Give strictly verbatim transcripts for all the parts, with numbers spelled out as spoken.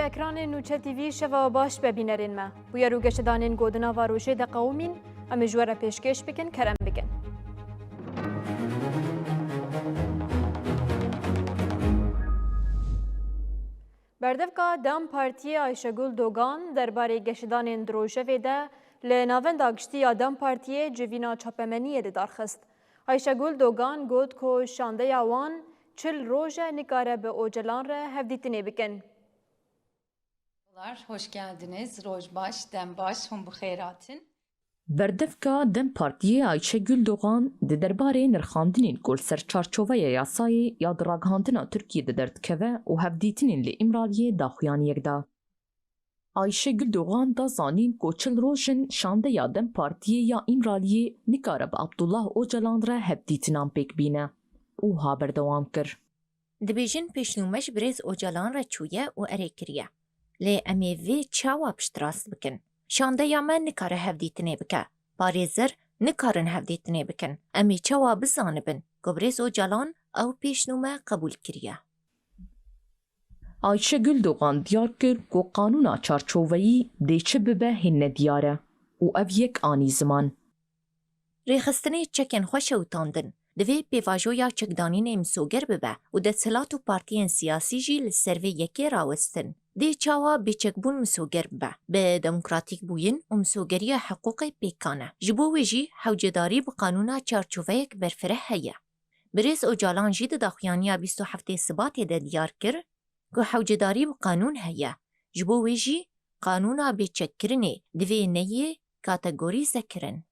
Ekranên Nûçe T V şeva baş be bînerên me. Bûyer û geşedanên ku di nava rojê de qewimîn, em ê ji we re pêşkêş bikin, kerem bikin. Berdevka DEM Partiyê Ayşegul Dogan derbarê geşedanên di rojevê de li Navenda Giştî ya DEM Partiyê civîna çapemeniyê li dar xist. Ayşegul Dogan got ku şandeya wan çil roj e, nikare bi Ocalan re hevdîtinê bikin. Hoş geldiniz. Roj baş, dem baş, hûn bi xêr hatin. Berdevka DEM Partiyê Ayşegul Dogan di derbarê nirxandinên ku li ser çarçoveya yasayê ya di ragihandina Tirkiyê de derdikeve û hevdîtinên li Îmraliyê daxuyaniyek da. Ayşegul Dogan da zanîn ku çil roj in şandeya DEM Partiyê ya Îmraliyê nikare bi Abdullah Ocalan re hevdîtinan pêk bîne û ha berdewam kir. Dibêjin pêşnûme ji birêz Ocalan re çûye û erê kiriye. Lê em ê vê çawa piştrast bikin? Şandeya me nikare hevdîtinê bike. Parêzer nikarin hevdîtinê bikin. Em ê çawa bizanibin ku birêz Ocalan ew pêşnûme qebûl kiriye? Ayşegul Dogan diyar kir ku qanûna çarçoveyî dê çi bibe hên nediyar e û ev yek anî ziman. Rêxistinê çekên xwe şewitandin. Divê pêvajoya çekdanînê misoger bibe û desthilat û partiyên siyasî jî li ser vê yekê rawestin. Dê çawa bêçekbûn misoger bibe? Bi demokratîkbûyin û misogeriya hiqûqê pêkan e. Ji bo wê jî hewcedarî bi qanûna çarçoveyek berfireh heye. Birêz Ocalan jî di daxuyaniya bîst û heftê Sibatê de diyar kir ku hewcedarî bi qanûn heye. Ji bo wê jî qanûna bêçekkirinê divê neyê kategorîzekirin.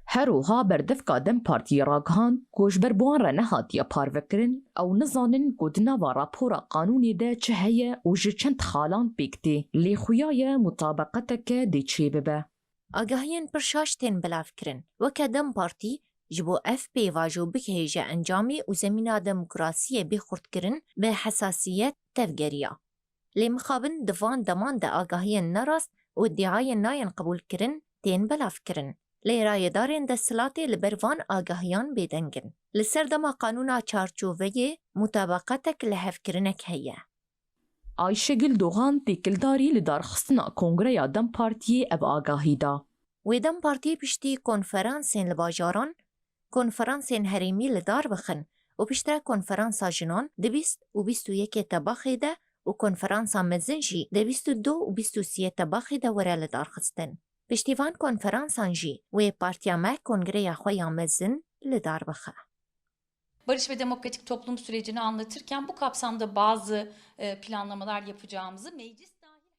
Her wiha berdevka DEM Partiyê ragihand ku ji ber bi wan re nehatiye parvekirin, ew nizanin ku di nava rapora qanûnê de çi heye û ji çend xalan pêk tê, lê xuya ye mutabeqeteke dê çêbibe. Agahiyên pir şaş tên belavkirin. Weke DEM Partî ji bo ev pêvajo bigihêje encamê û zemîna demokrasiyê bê xurtkirin, bi hesasiyet tevgeriya. Lê mixabin di van deman de agahiyên nerast û îdiayên nayên qebûlkirin tên belavkirin. Lê rayedarên desthilatê li ber van agahiyan bêdeng in. Li ser dema qanûna çarçoveyê mutabeqetek lihevkirinek heye. Ayşegul Dogan têkildarî li darxistina Kongreya DEM Partiyê ev agahî da. Wê DEM Partiyê piştî konferansên li bajaran, konferansên herêmî li dar bixin û piştre konferansa jinan di bîst û bîst û yekê Tebaxê de û konferansa mezin jî di bîst û du û bîst û sê Tebaxê de were li dar xistin. Piştî van konferansan jî wê partiya me kongreya xwe ya mezin li dar bixe. Barış ve demokratik toplum sürecini anlatırken bu kapsamda bazı, e, planlamalar yapacağımızı meclis dahil.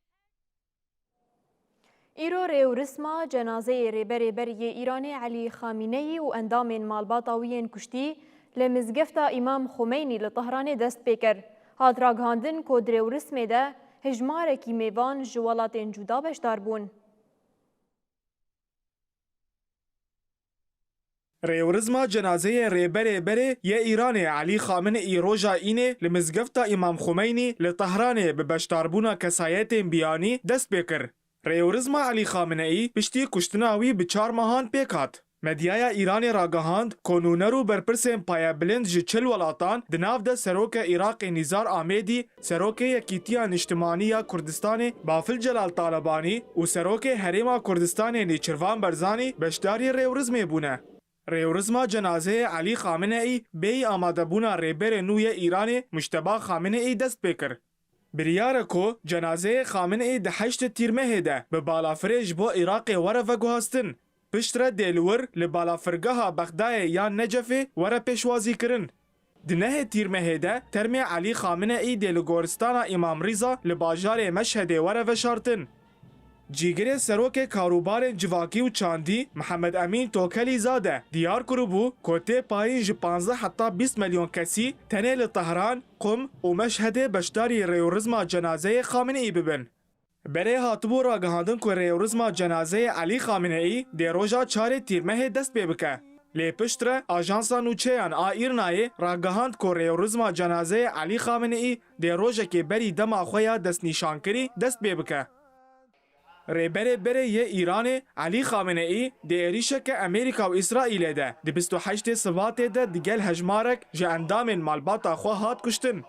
Îro rêwrisma cenazeyê Rêberê Berê yê Îranê Elî Xamîneyî û endamên malbata wî yên kuştî li Mizgefta Îmam Xumeynî li Tehranê dest pê kir. Hat ragihandin ku di rêwrismê de hejmarekî mêvan ji welatên cuda beşdar bûn. Rêwrizma cenazeyê Rêberê Berê yê Îranê Elî Xameneî roja Înê li Mizgefta Îmam Xumeynî li Tehranê bi beşdarbûna kesayetên biyanî dest pê kir. Rêwrizma Elî Xameneî piştî kuştina wî bi çar mehan pêk hat. Medyaya Îranê ragihand ku nûner û berpirsên payebilind ji çil welatan, di nav de Serokê Iraqê Nîzar Amêdî, Serokê Yekîtiya Niştimanî ya Kurdistanê Bafil Celal Talebanî û Serokê Herêma Kurdistanê Nêçirvan Barzanî beşdarî rêwrizmê bûne. Rêwrizma cenazeyê Elî Xameneî bêyî amadebûna rêberê nû yê Îranê Mujteba Xameneî dest pê kir. Biryar e ku cenazeyê Xameneî di heştê Tîrmehê de bi balafirê ji bo Iraqê were veguhastin. Piştre dê li wir li balafirgeha Bexdayê yan Necefê were pêşwazîkirin. Di nehê Tîrmehê de termê Elî Xameneî dê li goristana Îmam Rîza li bajarê Meşhedê were veşartin. Cîgirê Serokê Karûbarên Civakî û Çandî, Mihemed Emîn Tokelî Zade, diyar kiribû ku tê payîn ji panzdeh heta bîst milyon kesî tenê li Tehran, Qum û Meşhedê beşdarî rêwrizma cenazeyê Xameneî bibin. Berê hatibû ragihandin ku rêwrizma cenazeyê Elî Xameneî dê roja çarê Tîrmehê dest pê bike. Lê piştre Ajansa Nûçeyan a Îrnayê ragihand ku rêwrizma cenazeyê Elî Xameneî dê rojekê berî dema xwe ya destnîşankirî dest pê bike. Rêberê berê yê Îranê Elî Xameneî di êrîşeke Amerîka û Îsraîlê de di bîst û heştê Sibatê de digel hejmarek ji endamên malbata xwe hat kuştin.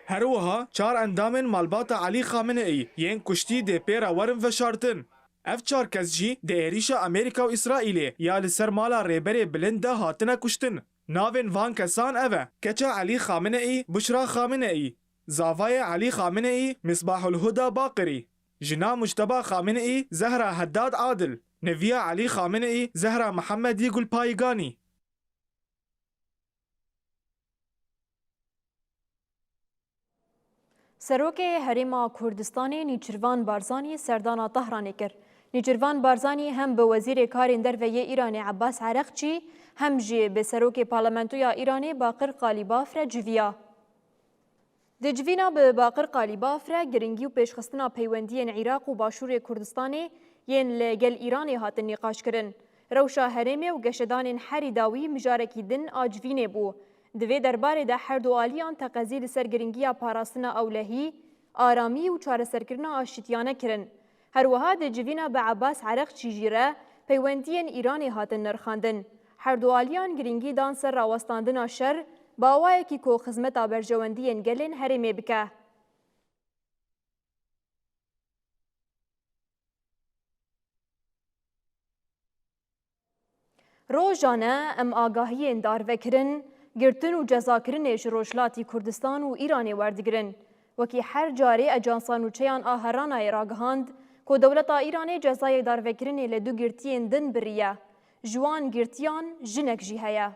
Her wiha çar endamên malbata Elî Xameneî yên kuştî dê pê re werin veşartin. Ev çar kes jî di êrîşa Amerîka û Îsraîlê ya li ser mala rêberê bilind de hatine kuştin. Navên van kesan ev e: keça Elî Xameneî, Buşra Xameneî, zavayê Elî Xameneî, Misbahul Huda Baqirî, jina Mujteba Xameneî, Zehra Heddad Adil, neviya Elî Xameneî, Zehra Mihemedî Gulpayîganî. Serokê Herêma Kurdistanê Nîçirvan Barzanî serdana Tehranê kir. Nîçirvan Barzanî hem bi Wezîrê Karên Derve yê Îranê Ebbas Ereqçî, hem jî bi Serokê Parlamentoya Îranê Baqir Qalîbaf re civiya. Di civîna bi Baqir Qalîbaf re giringî û pêşxistina peywendiyên Iraq û Başûrê Kurdistanê yên li gel Îranê hatin nîqaşkirin. Rewşa herêmê û geşedanên herî dawî mijarekî din a civînê bû. Di vê derbarê de her du aliyan teqezî li ser giringiya parastina ewlehî, aramî û çareserkirina aşitiyane kirin. Her wiha di civîna bi Ebbas Ereqçî jî re peywendiyên Îranê hatin nirxandin. Her du aliyan giringî dan ser rawestandina şer, bi awayekî ku xizmeta berjewendiyên gelên herêmê bike. Rojane em agahiyên darvekirin, girtin û cezakirinê ji Rojhilatî Kurdistan û Îranê werdigirin. Wekî her carê Ajansa Nûçeyan a Heranayê ragihand ku dewleta Îranê cezayê darvekirinê li du girtiyên din biriye. Ji wan girtiyan jinek jî heye.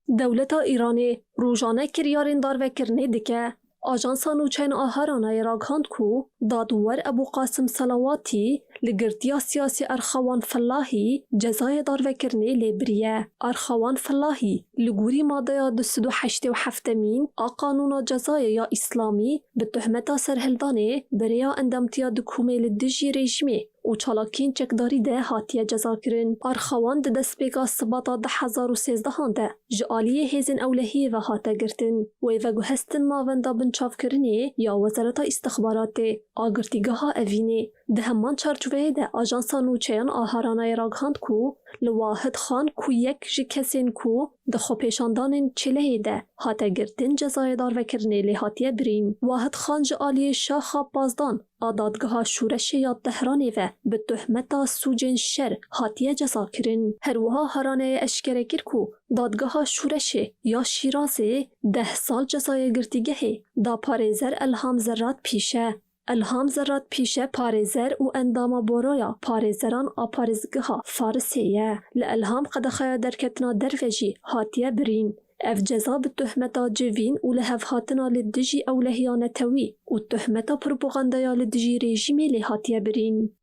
Dewleta Îranê rojane kiryarên darvekirinê dike. Ajansa Nûçeyan a Heranayê ragihand ku dadwer Ebû Qasim Selawatî li girtiya siyasî Erxawan Fellahî cezayê darvekirinê lê biriye. Erxawan Fellahî li gorî madeya du sed û heştê û heftemîn a Qanûna Cezayê ya Îslamî bi tohmeta serhildanê bi rêya endamtiya di komê li dijî rejîmê û çalakiyên çekdarî de hatiye cezakirin. Erxawan di destpêka Sibata du hezar û sêzdehan de ji aliyê hêzên ewlehiyê ve hate girtin. Wê veguhestin navenda binçavkirinê ya Wezareta Îstixbaratê a girtîgeha Evînê. Di heman çarçoveyê de Ajansa Nûçeyan a Heranayê ragihand ku li Wahid Xan ku yek ji kesên ku di xwepêşandanên Çêleyê de hate girtin cezayê darvekirinê lê hatiye birîn. Wahid Xan ji aliyê Şaxa Pazdan a Dadgeha Şoreşê ya Tehranê ve bi tohmeta sûcên şer hatiye cezakirin. Her wiha Heraneyê eşkere kir ku Dadgeha Şoreşê ya Şîrazê deh sal cezayê girtîgehê da parêzer Elham Zerrat Pîşe. Elham Zerrat Pîşe parêzer û endama Baroya Parêzeran a Parêzgeha Farisê ye. Li Elham qedexeya derketina derve jî hatiye birîn. Ev ceza bi tohmeta civîn û lihevhatina li dijî ewlehiya netewî û tohmeta propagandaya li dijî rejîmê lê hatiye birîn.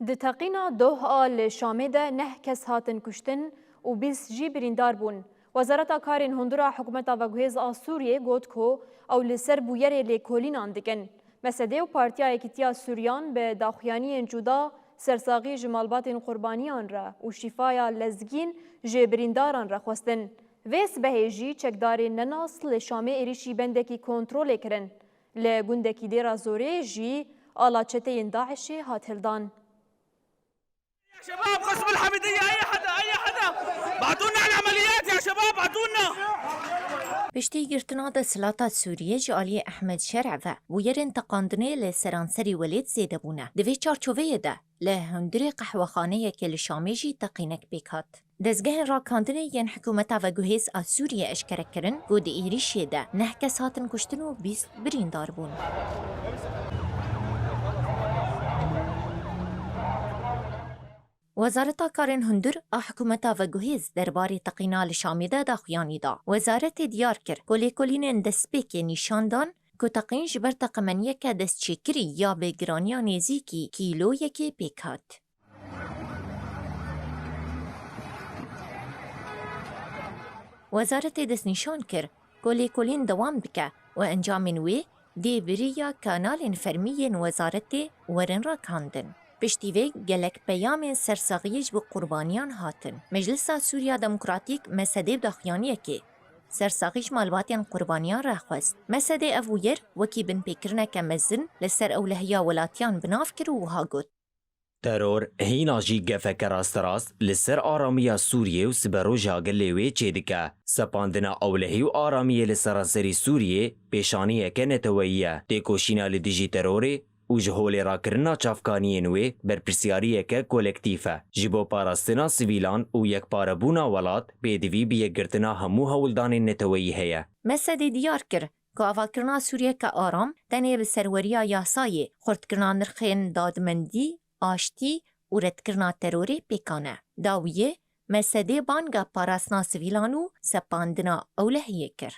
Di teqîna Doh a li Şamê de neh kes hatin kuştin û bîst jî birîndar bûn. Wezareta Karên Hundir a Hikûmeta Veguhêz a Sûriyê got ku ew li ser bûyerê lêkolînan dikin. MSD û Partiya Yekîtiya Sûriyan bi daxuyaniyên cuda sersaxî ji malbatên qurbaniyan re û şîfaya lezgîn ji birîndaran re xwestin. Vê sibehê jî çekdarên nenas li Şamê êrîşî bendekî kontrolê kirin. Li gundekî Dêra Zorê jî ala çeteyên DAIŞê hat hildan. يا شباب، قسم الحميدية، أي حدا، أي حدا، بعتولنا على العمليات يا شباب، بعتولنا. Piştî girtina desthilata Sûriyê ji aliyê Ehmed Şer'e ve bûyerên teqandinê li seranserî welêt zêde bûne. Di vê çarçoveyê de li hundirê qehwexaneyekê li Şamê jî teqînek pêk hat. Dezgehên ragihandinê yên hikûmeta veguhêz a Sûriyê eşkere kirin ku di êrîşê de neh kes hatin kuştin û bîst birîndar bûn. Wezareta Karên Hundir a hikûmeta veguhêz derbarê teqîna li Şamê de daxuyanî da. Wezaretê diyar kir ku lêkolînên destpêkê nîşan dan ku teqîn ji ber teqemeniyeke destçêkirî ya bi giraniya nêzîkî kîloyekê pêk hat. Wezaretê destnîşan kir ku lêkolîn dewam dike û encamên wê dê bi riya kanalên fermî yên wezaretê werin ragihandin. Piştî vê gelek peyamên sersaxiyê ji bo qurbaniyan hatin. Meclisa Sûriya Demokratîk, MSD, bi daxuyaniyekê sersaxî ji malbatên qurbaniyan re xwest. MSD ev bûyer wekî binpêkirineke mezin li ser ewlehiya welatiyan bi nav kir û wiha got: Teror hîna jî gefeke rasterast li ser aramiya Sûriyê û siberoja gelê wê çêdike. Sepandina ewlehî û aramiyê li seranserî Sûriyê pêşaniyeke neteweyî ye. Têkoşîna li dijî terorê û ji holê rakirina çavkaniyên wê berpirsyariyeke kolektîf e. Ji bo parastina sivîlan û yekparebûna welat pêdivî bi yekgirtina hemû hewldanên neteweyî heye. Mesedê diyar kir ku avakirina Sûriyeke aram tenê bi serweriya yasayê, xurtkirina nirxên dadmendî, aştî û redkirina terorê pêkan e. Dawiyê, Mesedê banga parastina sivîlan û sepandina ewlehiyê kir.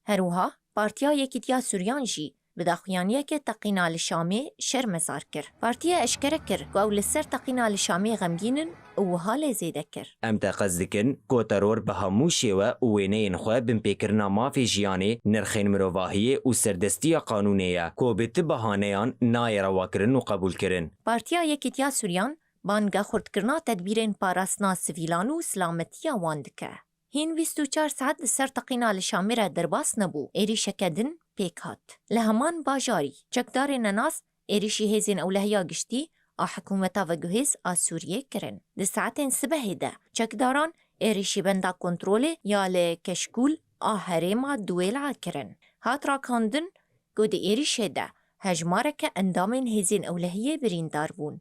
Her wiha Partiya Yekîtiya Sûriyan jî bi daxuyaniyeke teqîna li Şamê şermezar kir. Partiye eşkere kir ku ew li ser teqîna li Şamê xemgîn in û wiha lê zêde kir. Em teqez dikin ku teror bi hemû şêwe û wêneyên xwe binpêkirina mafê jiyanê, nirxên mirovahiyê û serdestiya qanûnê ye ku bi ti bahaneyan nayê rewakirin û qebûlkirin. Partiya Yekîtiya Sûriyan banga xurtkirina tedbîrên parastina sivîlan û silametiya wan dike. Hîn bîst û çar saet li ser teqîna li Şamê re derbas nebû, êrîşeke din pêk hat. Li heman bajarî, çekdarên nenas êrîşî hêzên ewlehiya giştî a hikûmeta veguhêz a Sûriyê kirin. Di saetên sibehê de çekdaran êrîşî benda kontrolê ya li Keşkûl a herêma Duwêla kirin. Hat ragihandin ku di êrîşê de hejmareke endamên hêzên ewlehiyê birîndar bûn.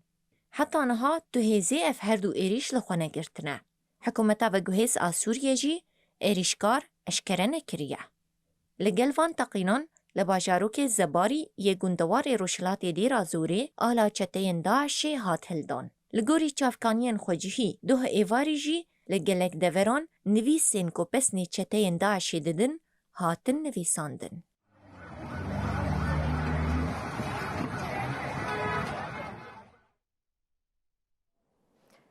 Heta niha du hêzê ev her du êrîş li xwe negirtine. Hikûmeta veguhêz a Sûriyê jî êrîşkar eşkere nekiriye. Li gel van teqînan li bajarokê Zebarî yê gundewarê rojhilatê Dêra Zorê ala çeteyên DAIŞê hat hildan. Li gorî çavkaniyên xwecihî, doh êvarî jî li gelek deveran nivîsên ku pesnê çeteyên DAIŞê didin, hatin nivîsandin.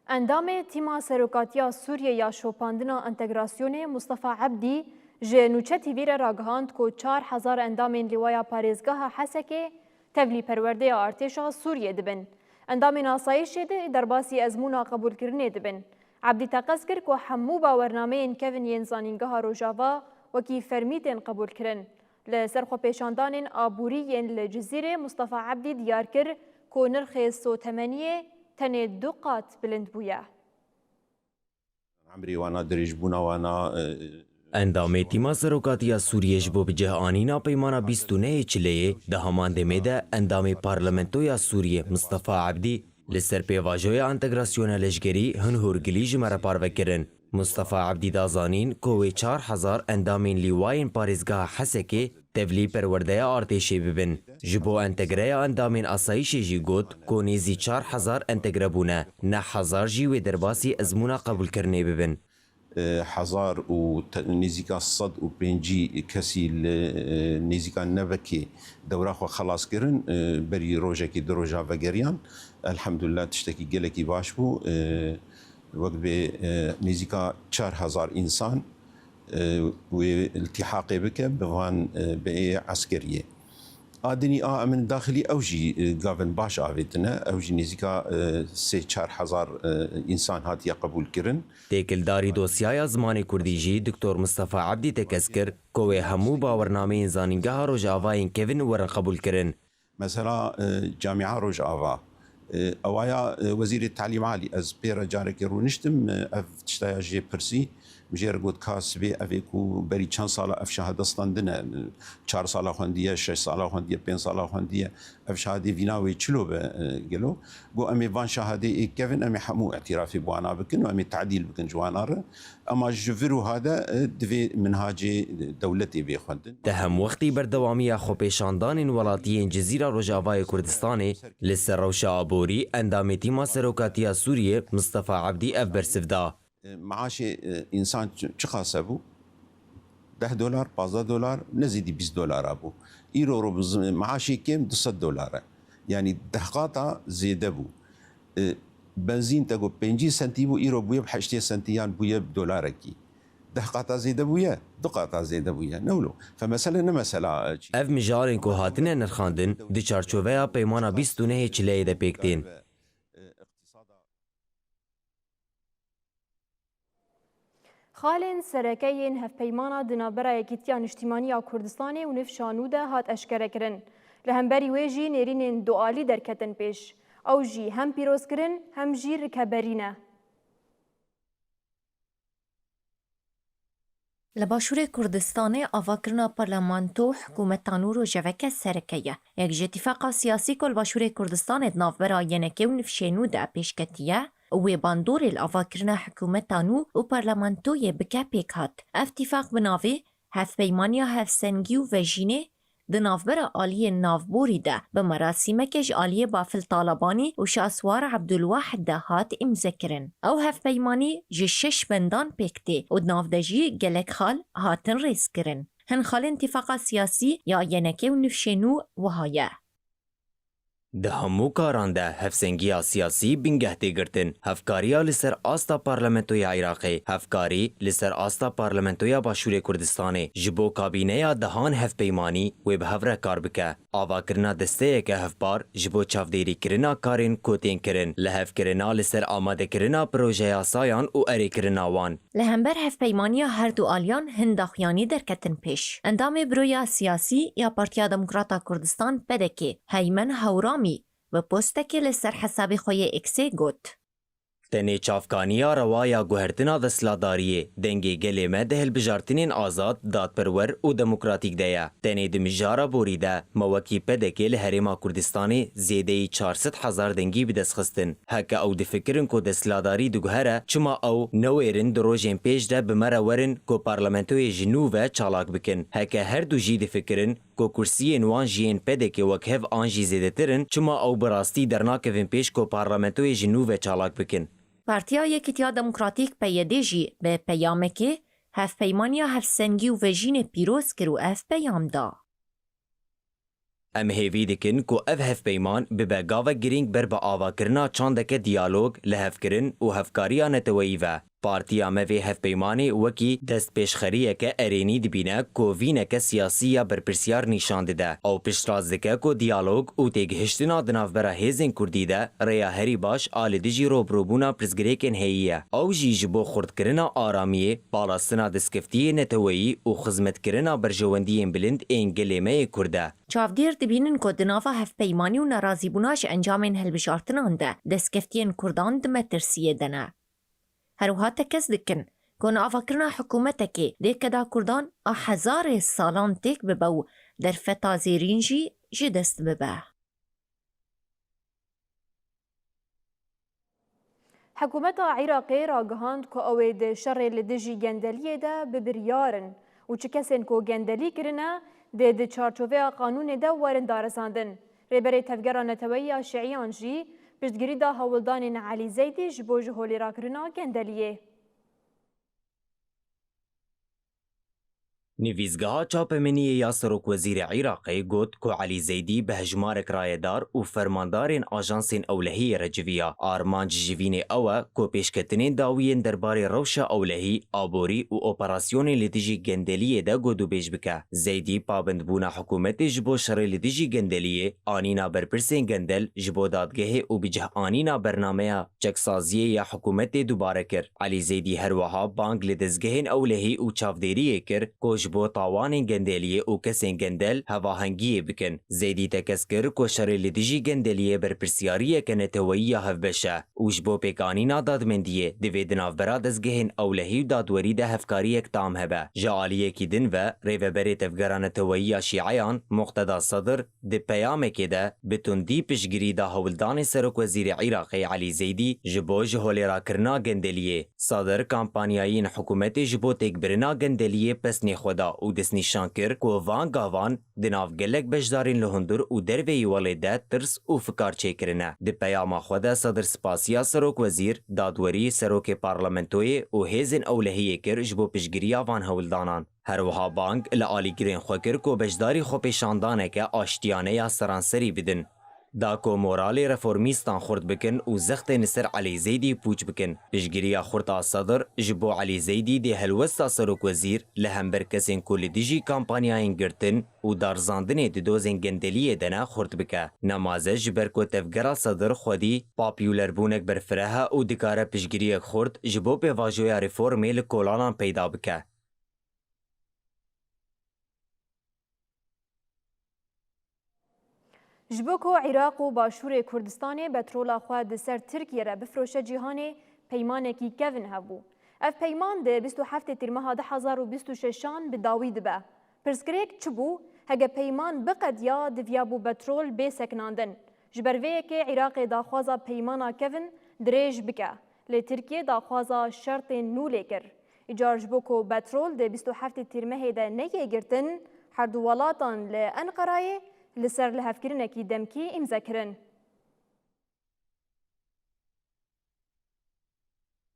Endamê Tîma Serokatiya Sûriyê ya Şopandina Entegrasyonê Mustafa Ebdî ji Nûçe T V re ragihand ku çar hezar endamên Lîwaya Parêzgeha Hesekê tevlî perwerdeya artêşa Sûriyê dibin. Endamên asayîşê dê derbasî ezmûna qebûlkirinê dibin. Ebdî teqez kir ku hemû bawernameyên kevin yên Zanîngeha Rojava wekî fermî tên qebûlkirin. Li ser xwepêşandanên aborî yên li Cizîrê Mustafa Ebdî diyar kir ku nirxê sotemeniyê tenê du qat bilind bûye. Emrê wana, dirêjbûna wana, e, Endamê Tîma Serokatiya Sûriyê ji bo bi cih anîna Peymana bîst û nehê Çileyê di heman demê de endamê Parlamentoya Sûriyê Mistefa Ebdî li ser pêvajoya entegrasyona leşkerî hin hûrgilî ji me re parve kirin. Mistefa Ebdî da zanîn ku wê çar hezar endamên lîwayên parêzgeha Hesekê tevlî perwerdeya artêşê bibin. Ji bo entegreya endamên asayîşê jî got ku nêzî çar hezar entegre bûne, neh hezar jî wê derbasî ezmûna qebûlkirinê bibin. E, hezar û te-, nêzîka sed û pêncî kesî li, e, nêzîka Nevekê dewra xwe xelas kirin, e, berî rojekê du roja vegeriyan. Elhamdulillah tiştekî gelekî baş bû. E, wek bê, e, nêzîka çar hezar însan, e, wê iltîhaqê bike bi van, e, bêyê eskeriyê. A dinî a em in daxilî ew jî, e, gavin baş avêtine. Ew jî nêzîka, e, sê çar hezar, e, însan hatiye qebûl kirin. Têkildarî dosyaya zimanê kurdî jî Doktor Mistefa Ebdî tekez kir ku wê hemû bawernameyên Zanîngeha Rojavayên kevin werin qebûlkirin. Mesela, e, Camia Rojava, e, ewaya, e, Wezîrê Telîm Alî, ez pê re carekê rûniştim, e, ev tiştaya jê pirsî, min jê re got ka sibê ev ê ku berî çend sala ev şahade standine, e, çar sala xwendiye, şeş sala xwendiye, pênc sala xwendiye, ev şahadê vîna wê çilo be, e, gelo? Got, em ê van şahadê ê kevin, em ê hemû îtirafê bi wana bikin û em ê tadîl bikin ji wana re. Ema ji vir û hade, e, divê minhacê dewletê bê xwendin. Di hemwextî berdewamiya xwepêşandanên welatiyên Cizîra Rojavayê Kurdistanê li ser rewşa aborî, endamê Tîma Serokatiya Sûriyê Mistefa Ebdî ev bersiv da. E, maaşê, e, însan çi, çiqas hebû? Deh dolar, pazdeh dolar, ne zêdî bîst dolara bû. Îro ro bi zim-, maaşê kêm du sed dolar e. Yanî deh qata zêde bû. E, benzîn te got pêncî sentî bû, îro bûye bi heştê sentî yan bûye bi dolarekî. Deh qata zêde bûye, du qata zêde bûye. Ne wilo. Fe mesele ne mesela, e, çi- Ev mijarên ku hatine nirxandin, di çarçoveya Peymana bîst û nehê Çileyê de pêk tên. Xalên sereke yên Hevpeymana di navbera Yekîtiya Niştîmanî ya Kurdistanê û Nifşa Nû de hat eşkerekirin. Li hemberî wê jî nêrînên dualî derketin pêş. Ew jî hem pîrozkirin hem jî rikeberî ne. Li Başûrê Kurdistanê avakirina parlamento, hikûmeta nû rojeveke sereke ye. Yek ji tîfaqa siyasî ku li Başûrê Kurdistanê di navbera Y N K û Nifşê Nû de pêş ketiye, wê bandorê li avakirina hikûmeta nû û parlamentoyê bike pêk hat. Ev tîfaq bi navê Hevpeymaniya Hevsengî û Vejînê di navbera aliyên navborî de bi merasîmeke ji aliyê Bafil Talabanî û Şahswar Ebdulwahid de hat îmzekirin. Ew hevpeymanî ji şeş bendan pêk tê û di nav de jî gelek xal hatin rêzkirin. Hin xalên tîfaqa siyasî ya Y N K û Nifşê Nû wiha ye. Di hemû karan de hevsengiya siyasî bingeh tê girtin. Hevkariya li ser asta parlamentoya Iraqê, hevkarî li ser asta parlamentoya Başûrê Kurdistanê ji bo kabîneya dehan hevpeymanî wê bi hev re kar bike. Avakirina desteyeke hevpar ji bo çavdêrîkirina karên ku tên kirin, lihevkirina li ser amadekirina projeyasayan û erêkirina wan. Li hember hevpeymaniya her du aliyan hin daxuyanî derketin pêş. Endamê Buroya Siyasî ya Partiya Demokrata Kurdistan, P D K, Heymen Hewramî bi postekê li ser hesabê xwe yê X-ê got: Tenê çavkaniya rewa ya guhertina desthilatdariyê, dengê gelê me di hilbijartinên azad, dadperwer û demokratîk de ye. Tenê di mijara borî de me wekî P D K li Herêma Kurdistanê zêdeyî çar sed hezar dengî bi dest xistin. Heke ew difikirin ku desthilatdarî diguhere, çima ew newêrin di rojên pêş de bi me re werin ku parlamentoyê ji nû ve çalak bikin? Heke her du jî difikirin ku kursiyên wan ji yên P D K wek hev an jî zêdetir in, çima ew bi rastî dernakevin pêş ku parlamentoyê ji nû ve çalak bikin? Partiya Yekîtiya Demokratîk, P Y D, jî bi peyamekê Hevpeymaniya Hevsengî û Vejînê pîroz kir û ev peyam da: Em hêvî dikin ku ev hevpeyman bibe gavek girîng ber bi avakirina çandeke diyalog, lihevkirin û hevkariya neteweyî ve. Partiya me vê hevpeymanê wekî destpêşxeriyeke erênî dibîne ku vîneke siyasî ya berpirsiyar nîşan dide. Ew piştrast dike ku diyalog û têgihiştina di navbera hêzên kurdî de rêya herî baş a li dijî robirûbûna pirsgirêkên heyî ye. Ew jî ji bo xurtkirina aramiyê, parastina destkeftiyê neteweyî û xizmetkirina berjewendiyên bilind ên gelê me yê kurd e. Çavdêr dibînin ku di nava hevpeymanî û nerazîbûna ji encamên hilbijartinan de destkeftiyên kurdan di metirsiyê de ne. Her wiha tekez dikin ku niavakirina hikûmetekê dê keda kurdan a hezarê salan têk bibe û derfeta zêrîn jî ji dest bibe. Hikûmeta Iraqê ragihand ku ew ê di şerê li dijî gendeliyê de bi biryar in û çi kesên ku gendelî kirine dê di çarçoveya qanûnê de werin darizandin. Rêberê Tevgera Neteweyî ya Şîiyan jî piştgirî da hewldanên Elî Zeydî ji bo ji holê rakirina gendeliyê. Nivîsgeha Çapemeniyê ya Serokwezîrê Iraqê got ku Elî Zeydî bi hejmarek rayedar û fermandarên ajansên ewlehiyê re civiya. Armanc ji vînê ew e ku pêşketinên dawî yên derbarê rewşa ewlehî, aborî û operasyonên li dijî gendeliyê de gotûbêj bike. Zeydî pabendbûna hikûmetê ji bo şerê li dijî gendeliyê, anîna berpirsên gendel ji bo dadgehê û bicehanîna bernameya çeksaziyê ya hikûmetê dubare kir. Elî Zeydî her wiha bang li dezgehên ewlehî û çavdêriyê kir ku ji bo tawanên gendeliyê û kesên gendel hevahengiyê bikin. Zeydî tekez kir ku şerê li dijî gendeliyê berpirsiyariyeke neteweyî ya hevbeş e û ji bo pêkanîna dadmendiyê divê di navbera dezgehên ewlehî û dadwerî de hevkariyek tam hebe. Ji aliyekî din ve, Rêveberê Tevgera Neteweyî ya Şîeyan, Muqteda Sedir, di peyamekê de bi tundî piştgirî da hewldanên Serokwezîrê Iraqê Elî Zeydî ji bo ji holê rakirina gendeliyê. Sedir kampanyayên hikûmetê ji bo têkbirina gendeliyê pesnê xwe da û destnîşan kir ku van gavan di nav gelek beşdarên li hundir û derveyî welê de tirs û fikar çêkirine. Di peyama xwe de Sedir spasiya Serokwezîr, dadwerî, serokê parlamentoyê û hêzên ewlehiyê kir ji bo piştgiriya van hewldanan. Her wiha bang li alîgirên xwe kir ku beşdarî xwepêşandaneke aştiyane ya seranserî bidin. Da ku moralê reformîstan xurt bikin û zextên li ser Elî Zeydî pûç bikin. Piştgiriya xurt a Sedir ji bo Elî Zeydî dê helwesta serokwezîr li hember kesên ku li dijî kampanyayên girtin û darizandinê di dozên gendeliyê de ne xurt bike. Nemaze ji ber ku tevgera Sedir xwedî papyûlerbûnek berfireh e û dikare piştgiriyek xurt ji bo pêvajoya reformê li kolanan peyda bike. Ji bo ku Iraq û Başûrê Kurdistanê petrola xwe di ser Tirkiye re bifroşe cîhanê, peymanekî kevin hebû. Ev peyman di bîst û heftê Tîrmeha du hezar û bîst û şeşan bi dawî dibe. Pirsgirêk çi bû? Heke peyman biqediya, diviyabû petrol bê sekinandin. Ji ber vê yekê Iraqê daxwaza peymana kevin dirêj bike. Lê Tirkiye daxwaza şertên nû lê kir. Îcar ji bo ku petrol di bîst û heftê Tîrmehê de neyê girtin, her du welatan li Enqerayê li ser lihevkirinekî demkî îmze kirin.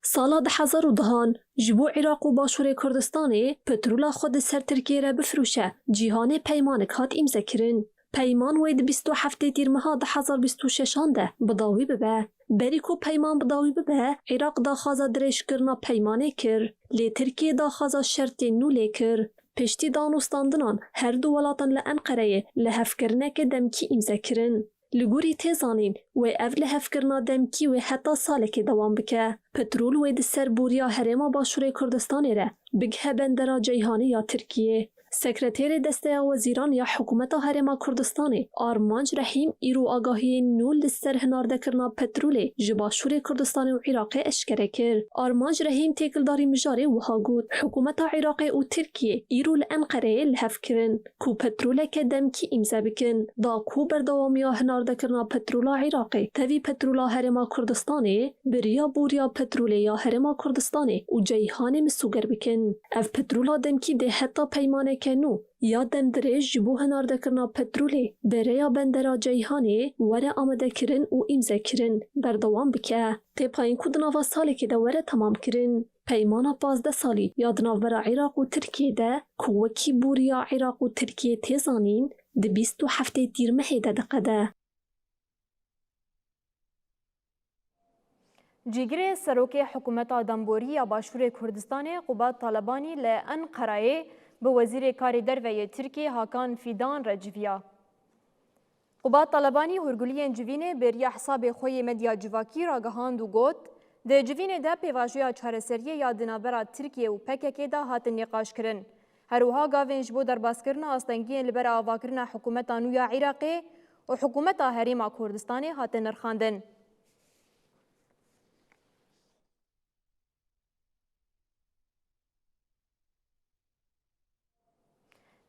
Sala du hezar û dehan ji bo Iraq û Başûrê Kurdistanê petrola xwe di ser Tirkiyê re bifroşe, cîhanê peymanek hat îmzekirin. Peyman wê di bîst û heftê Tîrmeha du hezar bîst û şeşan de bi dawî bibe. Berî ku peyman bi dawî bibe, Iraq daxwaza dirêjkirina peymanê kir, lê Tirkiye daxwaza şertên nû lê kir. Piştî danûstandinan her du welatan li Enqereyê lihevkirineke demkî îmze kirin. Li gorî tê zanîn, wê ev lihevkirina demkî wê heta salekê dewam bike. Petrol wê di ser bûriya Herêma Başûrê Kurdistanê re bigihe bendera Ceyhanê ya Tirkiyê. Sekreterê Desteya Wezîran ya Hikûmeta Herêma Kurdistanê, Armanc Rehîm, îro agahiyên nû li ser hinardekirina petrolê ji Başûrê Kurdistanê û Iraqê eşkere kir. Armanc Rehîm têkildarî mijarê wiha got, Hikûmeta Iraqê û Tirkiyê îro li Enqereyê li hev kirin ku petroleke demkî îmze bikin, da ku berdewamiya hinardekirina petrola Iraqê tevî petrola Herêma Kurdistanê bi riya bûriya petrolê ya Herêma Kurdistanê û Ceyhanê misoger bikin. Ev petrola demkî dê heta peymaneke nû ya demdirêj ji bo hinardekirina petrolê bi rêya bendera Ceyhanê were amadekirin û îmzekirin berdewam bike. Tê payîn ku di nava salekê de were temamkirin. Peymana pazdeh salî ya di navbera Iraq û Tirkiyê de ku wekî bûriya Iraq û Tirkiyê tê zanîn, di bîst û heftê Tîrmehê de diqede. Cîgirê Serokê Hikûmeta Damborî ya Başûrê Kurdistanê Qubat Talebanî li Enqerayê bi Wezîrê Karê Derve yê Tirkiyê Hakan Fîdan re civiya. Qubat Talebanî hûrguliyên civînê bi riya hesabê xwe yê medya civakî ragihand û got, di civînê de pêvajoya çareseriyê ya di navbera Tirkiyê û P K K de hatin nîqaşkirin. Her wiha gavên ji bo derbaskirina astengiyên li ber avakirina hikûmeta nû ya Iraqê û hikûmeta Herêma Kurdistanê hatin nirxandin.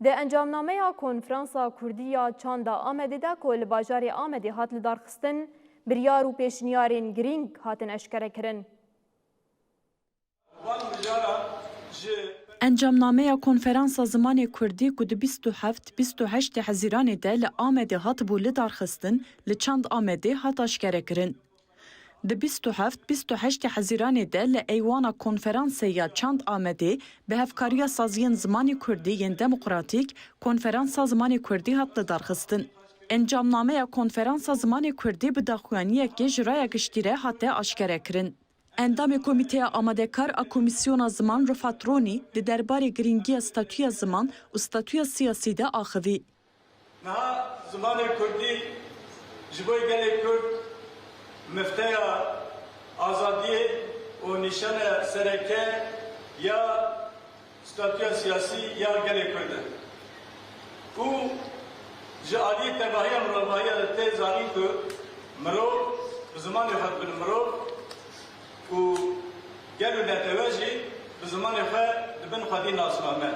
Di encamnameya Konferansa Kurdî ya Çanda Amedê de ku li bajarê Amedê hat lidarxistin, biryar û pêşniyarên girîng hatin eşkerekirin. Encamnameya Konferansa Zimanê Kurdî ku di bîst û heft, bîst û heştê Hezîranê de li Amedê hatibû lidarxistin, li Çand Amedê hat aşkerekirin. Di bîst û heft, bîst û heştê Hezîranê de li Eywana Konferansê ya Çand Amedê bi hevkariya saziyên zimanê kurdî yên demokratîk Konferansa Zimanê Kurdî hat lidarxistin. Encamnameya Konferansa Zimanê Kurdî bi daxuyaniyekê ji raya giştî re hate aşkerekirin. Endamê Komîteya Amadekar a Komîsyona Ziman Rifat Ronî di derbarê girîngiya statûya ziman û statûya siyasî de axivî. Niha zimanê kurdî ji bo gelê kurd mifteya azadiyê û nîşane sereke ya statûya siyasî ya gelê kurd e. Û ji aliyê tevahiya mirovahiyê de tê zanîn ku mirov bi zimanê xwe dibin mirov û gel û netewe jî bi zimanê xwe dibin xwedî nasname.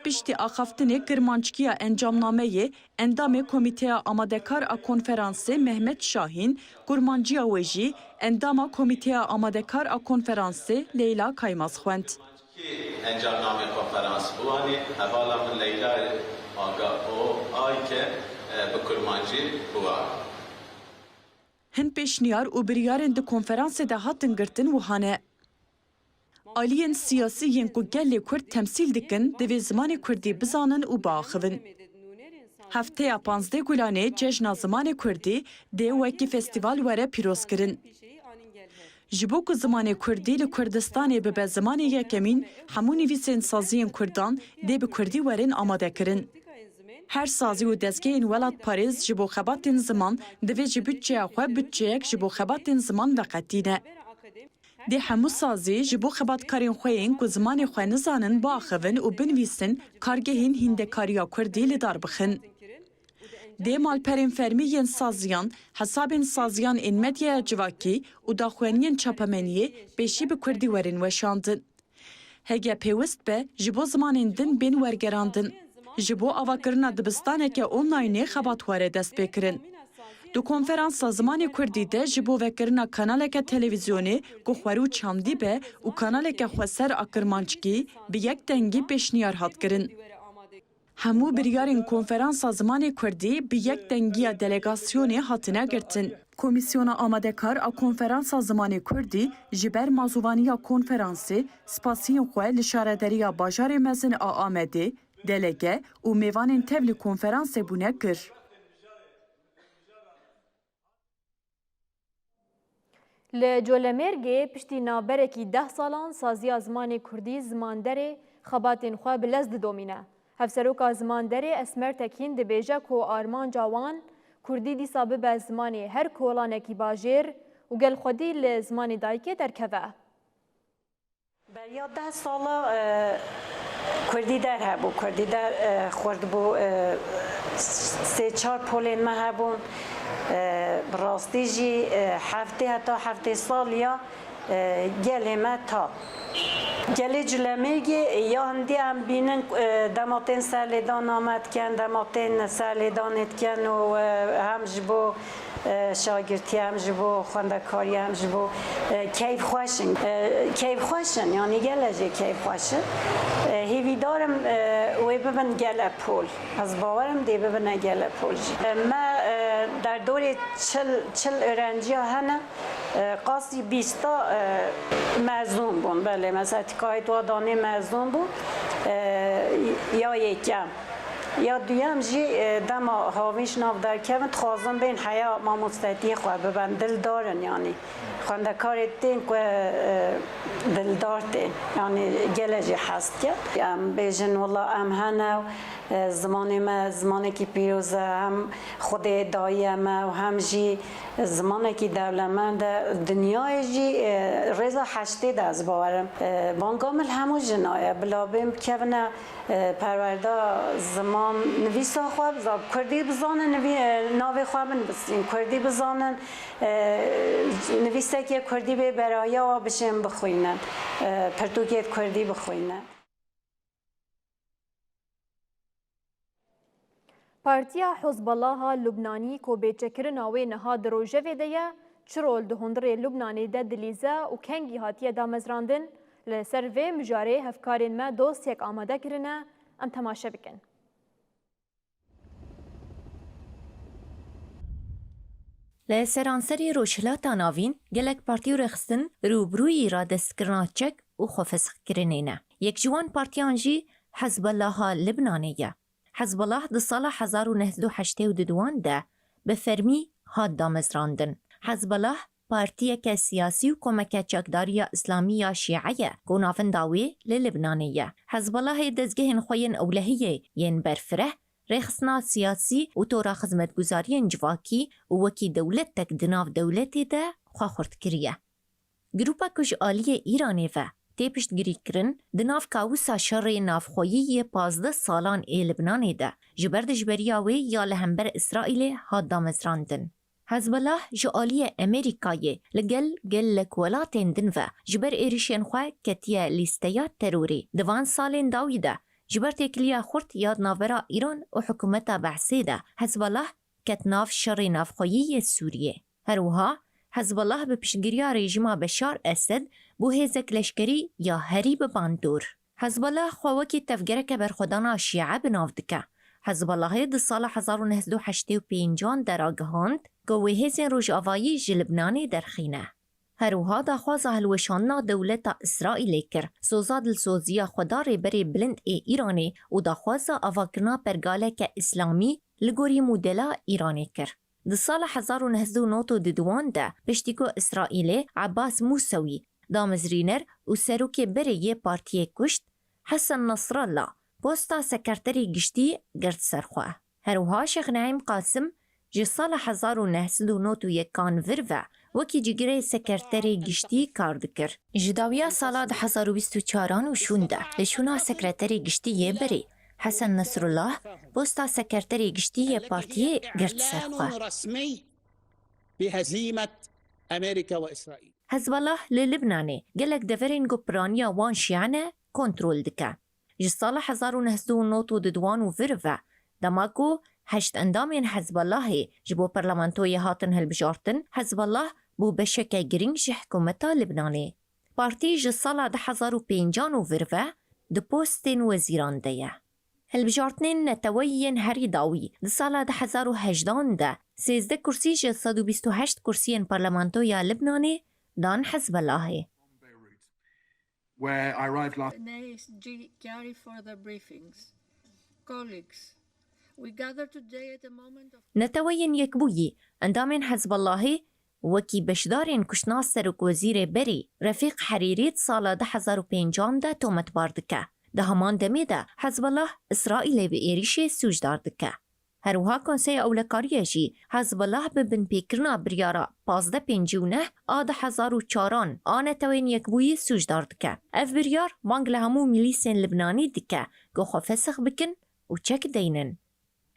Piştî axaftinê kirmanckî ya encamnameyê, endamê Komîteya Amadekar a Konferansê Mehmet Şahîn, kurmanciya wê jî endama Komîteya Amadekar a Konferansê Leyla Kaymaz xwend. Encamnamê konferans biwanî, hevala min Leyla Aga O Ayke, e, bi kurmancî biwa. Hin pêşniyar û biryarên di konferansê de hatin girtin wiha ne. Aliyên siyasî yên ku gelê Kurd temsîl dikin, divê zimanê Kurdî bizanin û biaxivin. Hefteya panzdeh Gulanê cejna zimanê kurdî dê wekî festîval were pîrozkirin. Ji bo ku zimanê kurdî li Kurdistanê bibe zimanê yekemîn, hemû nivîsên saziyên kurdan dê bi kurdî werin amadekirin. Her sazî û dezgehên welatparêz ji bo xebatên ziman divê ji budceya xwe budceyek ji bo xebatên ziman veqetîne. Dê hemû sazî ji bo xebatkarên xwe yên ku zimanê xwe nizanin biaxivin û binivîsin kargehên hîndekariya kurdî li dar bixin. Dê malperên fermî yên saziyan, hesabên saziyan ên medyaya civakî û daxuyaniyên çapemeniyê pêşî bi kurdî werin weşandin. Hege pêwist be, ji bo zimanên din bên wergerandin. Ji bo avakirina dibistaneke onlaynê xebat were destpêkirin. Di konferansa zimanê kurdî de ji bo vekirina kanaleke televîzyonê ku xwerû çandî be û kanaleke xweser a kirmanckî bi yek dengî pêşniyar hat kirin. Hemû biryarên konferansa zimanê kurdî bi yek dengiya delegasyonê hatine girtin. Komîsyona amadekar a konferansa zimanê kurdî ji ber mazûvaniya konferansê spasiyên xwe li şarederiya bajarê mezin a Amedê, delege û mêvanên tev li konferansê bûne kir. Li Colemêrgê piştî navberekî deh salan saziya zimanê kurdî Zimanderê xebatên xwe bi lez didomîne. Hevseroka Zimanderê Esmer Tekîn dibêje ku armanca wan kurdî dîsa bibe zimanê her kolanekî bajêr û gel xwedî li zimanê dayikê derkeve. Beriya deh sala, e, kurdî der hebû, kurdî der, e, xurt bû, e, sê çar polên me hebûn. E, bi rastî jî, e, heftê heta heftê saliya, e, gelê me ta. Gelê Culemêrgê ya hindî em bînin, e, dema tên serlêdana me dikin, dema tên serlêdanê dikin û, e, hem ji bo e, şagirtiye, hem ji bo xwendekarî, hem ji bo, e, keyfxweş in. E, keyfxweş in, yanî gelek jê keyfxweş in. E, hêvîdar im, e, wê bibin gelek pol. Ez bawer im dê bibine gelek pol jî. E, me, e, derdorê çil, çil öğrenciya hene, e, qasî bîsta, e, mezûn bûn. Belê, mesela tîkayê tu danê mezûn bû, e, ya yekem. Ya duyem jî, e, dema havîn ji nav derkevin, dixwazin bên heya mamostetiyê xwe biben, dildar in, yanî xwendekarê tên ku, e, dildar tên, yanî gelek jê hez dikin. Em bêjin, wela em hene, e, zimanê me zimanekî pîroz e, hem Xwedê dayiye me û hem jî zimanekî dewlemend e. Dinyayê jî, e, rêza heştê de ez bawer im. E, banga min li hemû jina ye, bila bên bikevine e, perwerda ziman nivîsa xwe biza-, kurdî bizanin, nivî-, e, navê xwe binivîsîn, kurdî bizanin, e, nivîsekê kurdî bê berahiya wa bişên bixwînin, e, pirtûkê kurdî bixwînin. Partiya Hizbulaha Lubnanî ku bêçekirina wê niha di rojevê de ye, çi rol di hundirê Lubnanê de dilîze û kengî hatiye damezrandin? Li ser vê mijarê hevkarên me dosyek amade kirine, em temaşe bikin. Li seranserê Rojhilata Navîn gelek partî û rêxistin rûbirûyî radestkirina çek û xwefesxkirinê ne. Yek ji wan partiyan jî Hezbolaha Libnanê ye. Hezbolah di sala hezar û neh sed û heştê û duduan de bi fermî hat damezrandin. Hezbolah partiyeke siyasî û komeke çekdariya îslamî ya şîe ye ku navenda wê li Libnanê ye. Hezbolahê dezgehên xwe yên ewlehiyê yên berfireh, rêxistina siyasî û tora xizmetguzariyên civakî û wekî dewletek di nav dewletê de xwe xurt kiriye. Grûpa ku ji aliyê Îranê ve tê piştgirîkirin, di nav kawusa şerê navxweyî yê pazdeh salan ê Libnanê de ji ber dijberiya wê ya li hember Îsraîlê hat damezrandin. Hezbollah ji aliyê Amerîkayê li gel gelek welatên din ve ji ber êrişên xwe ketiye lîsteya terorê. Di van salên dawî de ji ber têkiliya xurt ya di navbera Îran û hikûmeta Be'sê de Hezbollah ket nav şerê navxweyî yê Sûriyê. Her wiha Hezbollah bi piştgiriya rejîma Beşar Esed bû hêzek leşkerî ya herî bi bandor. Hezbollah xwe wekî tevgereke berxwedana şîe bi nav dike. Hezbollahê di sala hezar û neh sed û heştê û pêncan de ragihand ku wê hêzên rojavayî ji Libnanê derxîne. Her wiha daxwaza hilweşandina dewleta Îsraîlê kir, soza dilsoziya xwe da Rêberê Bilind ê Îranê û daxwaza avakirina pergaleke îslamî li gorî modela Îranê kir. Di sala hezar û neh sed û nod û diduan de, piştî ku Îsraîlê Ebbas Mûsewî, damezrîner û serokê berê yê partiyê kuşt, Hesen Nasrallah posta sekreterê giştî girt ser xwe. Herwiha Şêx Neîm Qasim ji sala hezar û neh sed û nod û yekan vir ve wekî cîgirê sekreterê giştî kar dikir. Ji dawiya sala du hezar û bîst û çaran û şûn de li şûna sekreterê giştî yê berê, Hesen Nasrullah posta sekreterê giştî yê partiyê girt ser xwe. بهزيمة أمريكا وإسرائيل. Hezbollah li Libnanê gelek deverên ku piraniya wan Şîe ne, kontrol dike. Ji sala hezar û neh sed û nod û diduan û vir ve, dema ku heşt endamên Hezbollahê ji bo parlamentoyê hatin hilbijartin, Hezbollah bû beşeke girîng ji hikûmeta Libnanê. Partî ji sala du hezar û pêncan û vir ve di postên wezîran de ye. Hilbijartinên neteweyî yên herî dawî di sala du hezar û hejdan de sêzdeh kursî ji sed û bîst û heşt kursiyên parlamentoya Libnanê dan Hezbolahê. Where I arrived last N A S G carry further briefings. Colleagues, we gather today at a moment of Neteweyên Yekbûyî, endamên Hezbolahê, wekî beşdarên kuştina serokwezîrê berî Refîq Herîrî di sala du hezar û pêncan de tometbar dike. Di heman demê de Hezbollah Îsraîlê bi êrîşê sûcdar dike. Herwiha Konseya Ewlekariyê jî Hezbollah bi binpêkirina biryara pazdeh pêncî û neh a du hezar û çaran a Neteweyên Yekbûyî sûcdar dike. Ev biryar bang li hemû milîsên Libnanî dike ku xwe fesix bikin û çek deynin.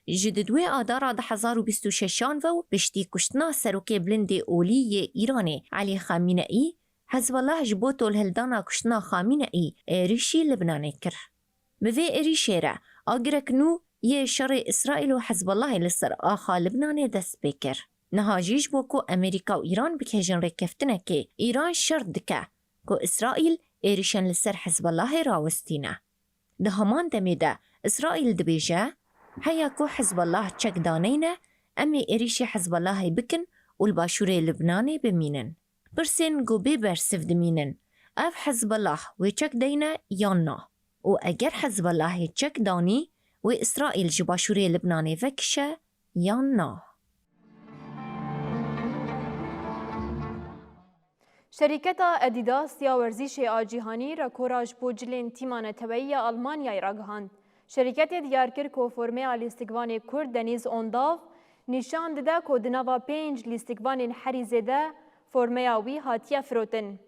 Ji di duê Adara du hezar û bîst û şeşan ve û piştî kuştina serokê bilindê olî yê Îranê Elî Xamîneî, Hezbollah ji bo tolhildana kuştina Xamîneî êrîşî Libnanê kir. Bi vê êrîşê re agirek nû yê şerê Îsraîl û Hezbollahê li ser axa Libnanê dest pê kir. Niha jî ji bo ku Amerîka û Îran bikêjin rêkeftinekê, Îran şert dike ku Îsraîl êrîşên li ser Hezbollahê rawestîne. Di heman demê de Îsraîl dibêje, heya ku Hezbollah çek daneyne, em ê êrîşî Hezbollahê bikin û li başûrê Libnanê bimînin. Pirsên ku bê bersiv dimînin, ev Hezbollah wê çek deyne yan na? Û eger Hezbollahê çek danî, wê Îsraîl ji başûrê Libnanê vekişe yan na? Şerîketa Adidas ya werzîşê a cîhanî rekora ji bo cilên tîma neteweyî ya Almanyayê ragihand. Şerîketê diyar kir ku formeya lîstikvanê Kurd Deniz Ondav nîşan dide ku di nava pênc lîstikvanên herî zêde formeya wî hatiye firotin.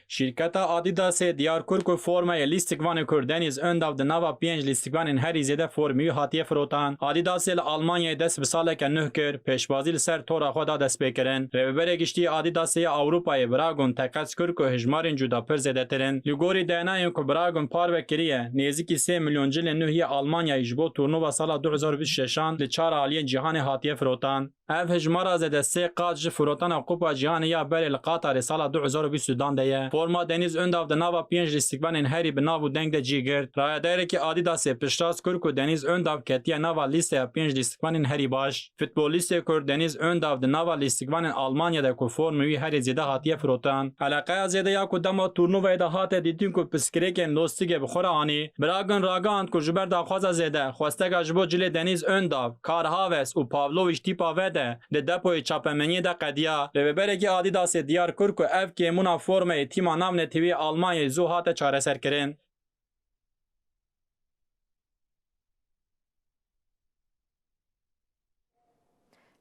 Şîrketa Adidasê diyar kir ku formeyê lîstikvanê Kurd Deniz Öndav di nava pênc lîstikvanên herî zêde formî wî hatiye firotan. Adidasê li Almanyayê dest bi saleke nuh kir, pêşwazî li ser tora xwe da destpêkirin. Rêveberê Giştî Adidasê ya Ewropayê Bragun teqez kir ku hijmarên cuda pir zêdetir in. Li gorî D N A'yên ku Bragun parve kiriye, nêzîkî sê milyon cilên nuh yê Almanyayê ji bo turnûva sala du hezar û bîst û şeşan li çar aliyên cîhanê hatiye firotan. Ev hijmara zêde sê qat ji firotana Kupa Cîhanê ya berê li Qatarê sala du hezar û bîst û dan de ye. Forma Deniz Öndav di nava pênc lîstikvanên herî bi nav û deng de cî girt. Rayedarekî Adidasê piştrast kir ku Deniz Öndav ketiye nava lîsteya pênc lîstikvanên herî baş. Futbolîstê Kurd Deniz Öndav di nava lîstikvanên Almanya de ku formê wî herî zêde hatiye firotan. Eleqeya zêde ya ku dema turnuvayê de hate dîtin ku piskirêkên lostigê bi xwe re anî. Bragun ragihand ku ji ber daxwaza zêde, xwesteka ji bo cilê Deniz Öndav, Karhaves û Pavlovic tîpa V de di depoyê çapemeniyê de qediya. Rêveberekî Adidasê diyar kir ku ev kêmûna formeyê tîma navnetewî yê Almanyayê zû hate çareserkirin.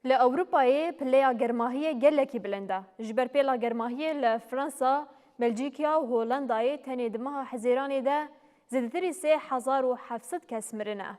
Li Ewropayê pileya germahiyê gelekî bilind e. Ji ber pêla germahiyê li Fransa, Belcîkya û Holandayê tenê di meha Hezêranê de zêdetirî sê hezar û heft sed kes mirine.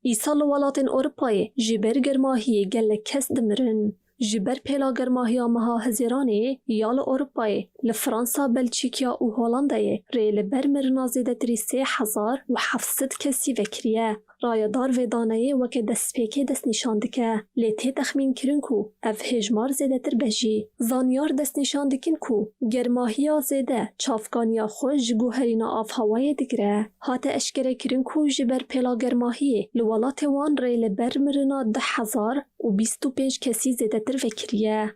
Îsal li welatên Ewropayê ji ber germahiyê gelek kes dimirin. Ji ber pêla germahiya meha Hezêranê ya li Ewropayê, li Fransa, Belçîkya û Holandayê rê li ber mirina zêdetirî sê hezar û heft sed kesî vekiriye. Rayedar vê daneyê weke destpêkê destnîşan dike, lê tê texmînkirin ku ev hêjmar zêdetir be jî. Zanyar destnîşan dikin ku germahiya zêde çavkaniya xwe ji guherîna avhewayê digire. Hate eşkerekirin ku ji ber pêla germahiyê li welatê wan rê li ber mirina du hezar û bîst û pênc kesî zêdetir vekiriye.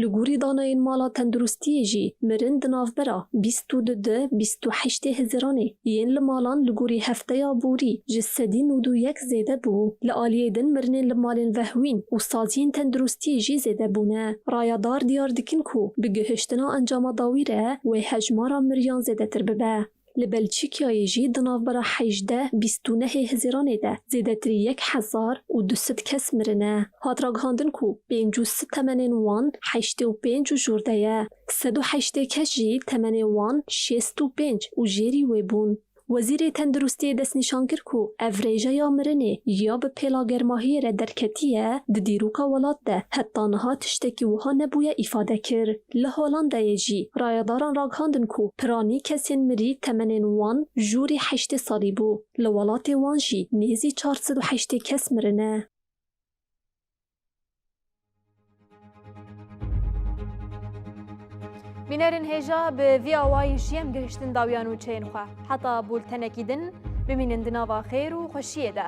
Li gorî daneyên mala tenduristiyê jî mirin di navbera bîst û du bîst û heştê Hizîranê yên li malan li gorî hefteya borî ji sedî nod û yek zêde bû. Li aliyê din mirinên li malên vehwîn û saziyên tenduristiyê jî zêde bûne. Rayedar diyar dikin ku bi gihiştina encama dawî re wê hejmara miriyan zêdetir bibe. Li Belçîkayê jî di navbera hejdeh bîst û nehê Hizîranê de zêdetirî yek hezar û du sed kes mirine. Hat ragihandin ku pêncî û sê temenên wan heştê û pênc û jûr de ye. Sed û heştê kes jî temenê wan şêst û pênc û jêrî wê bûn. Wezîrê Tenduristiyê destnîşan kir ku ev rêjeya mirinê ya bi pêla germahiyê re derketiye, di dîroka welat de heta niha tiştekî wiha nebûye îfade kir. Li Holandayê jî rayedaran ragihandin ku piranî kesên mirî temenên wan jûrî heştê salî bû. Li welatê wan jî nêzî çar sed û heştê kes mirine. Bînerên hêja, bi vî awayî jî em gihiştin dawiya nûçeyên xwe. Heta bultenekî din, bimînin di nava xêr û xweşiyê de.